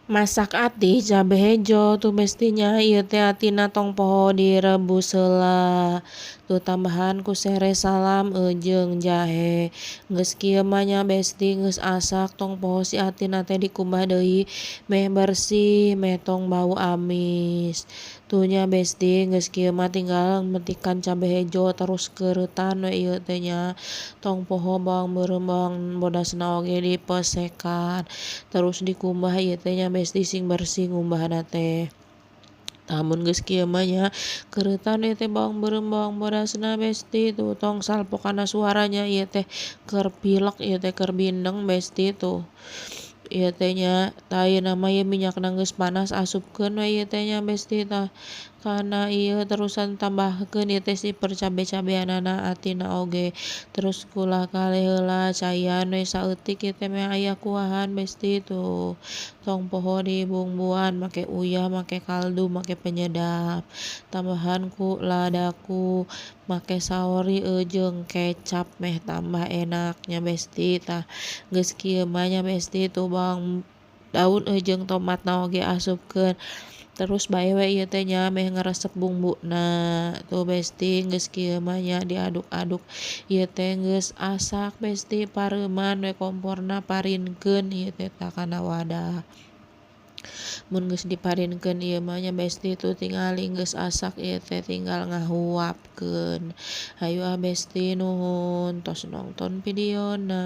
Masak ati cabe hejo tuh Besti nya, ieu teh atina tong poho direbus heula. Tuh, tambahan ku sereh salam jeung jahe. Geus kieu mah nya, Besti, geus asak, tong poho si atina teh dikumbah deui meh bersih, meh tong bau amis. Tuh nya, Besti, geus kieu mah tinggal metikan cabe hejo, terus keureutan we ieu teh nya. Tong poho bawang beureum, bawang bodasna oge dipesekan, terus dikumbah ieu teh nya, Besti, sing bersih ngumbahna teh. Tah, mun geus kieu mah nya, keureutan ieu teh bawang beureum, bawang bodasna, Besti. Tuh, tong salpo kana suaranya, ieu teh keur pilek, ieu teh keur bindeng, Besti. Tuh, ieu teh nya. Tah, ayeuna mah ieu minyakna geus panas, asupkeun we ieu teh nya, Besti. Tah, kana ieu terusan tambahkeun ieu teh si percabe-cabeanana, atina oge, terus kulah kaleh heula, caian we saeutik ieu teh meh aya kuahan, Besti. Tuh, tong poho dibumbuan make uyah, make kaldu, make penyedap, tambahan ku ladaku, make saori jeung kecap meh tambah enak nya, Besti. Tah, geus kieu mah nya, Besti, tuh bawang daun jeung tomatna oge asupkeun, terus bae we ieu teh nya meh ngaresep bumbuna. Tuh, Besti, geus kieu mah nya diaduk-aduk ieu teh geus asak, Besti. Pareuman we komporna, parinkeun ieu teh tah kana wadah. Mun geus diparinkeun ieu mah nya, Besti, tuh tingali geus asak ieu teh, tinggal ngahuapkeun. Hayu ah, Besti, nuhun tos nongton videona.